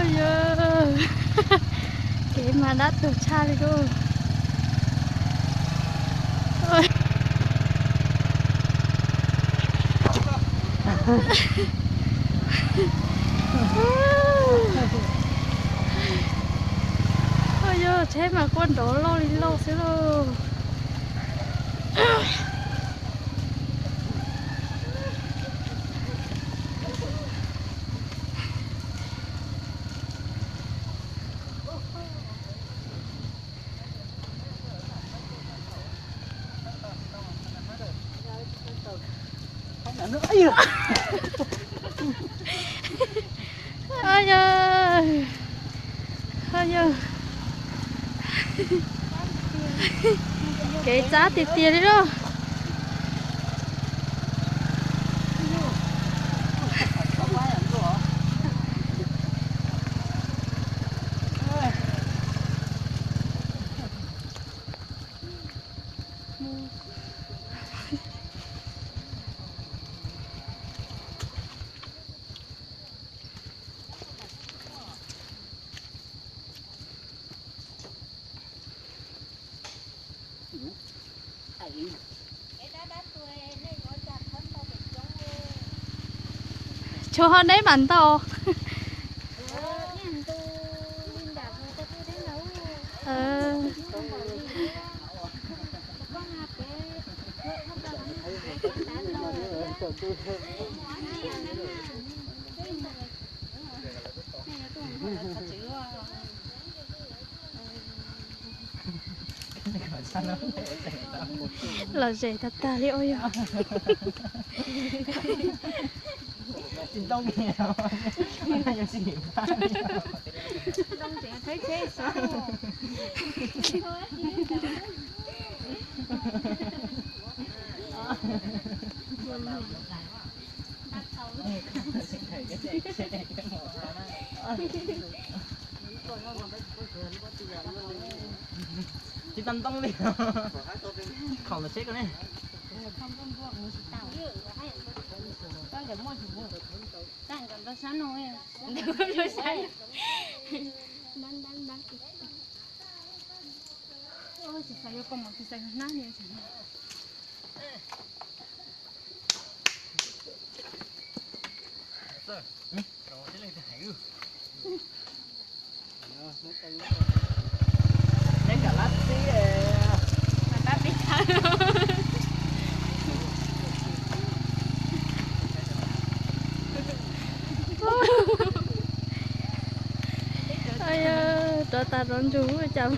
Yog, kev mas dab tuag tshaj li lauj. Yog tsheb mas quaj nrov loj li loj xwb lauj. Yog, yog, kev tsab tiag tiag li lauj. Tsuas ho neb mam ntau. Lom zem tag tag li ua yog. Tsis tau ntoo li. Khaum ntawm tsheb ko ne. Rov tas rov ntsug cas.